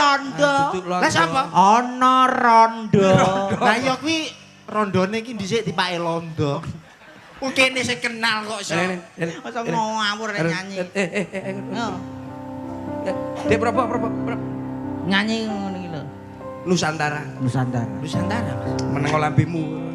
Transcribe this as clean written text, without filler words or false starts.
londo. Duduk londo. Lah sapa? Ana rondo. Lah iya kuwi rondone iki dhisik dipake londo. Wong kene sing kenal kok iso. Rene, rene. Masa ngawur rek nyanyi. Eh eh eh. Yo, Dek propo propo propo. nyanyi ngono iki lho. Nusantara. Nusantara. Nusantara, Mas. Meneng lambemu.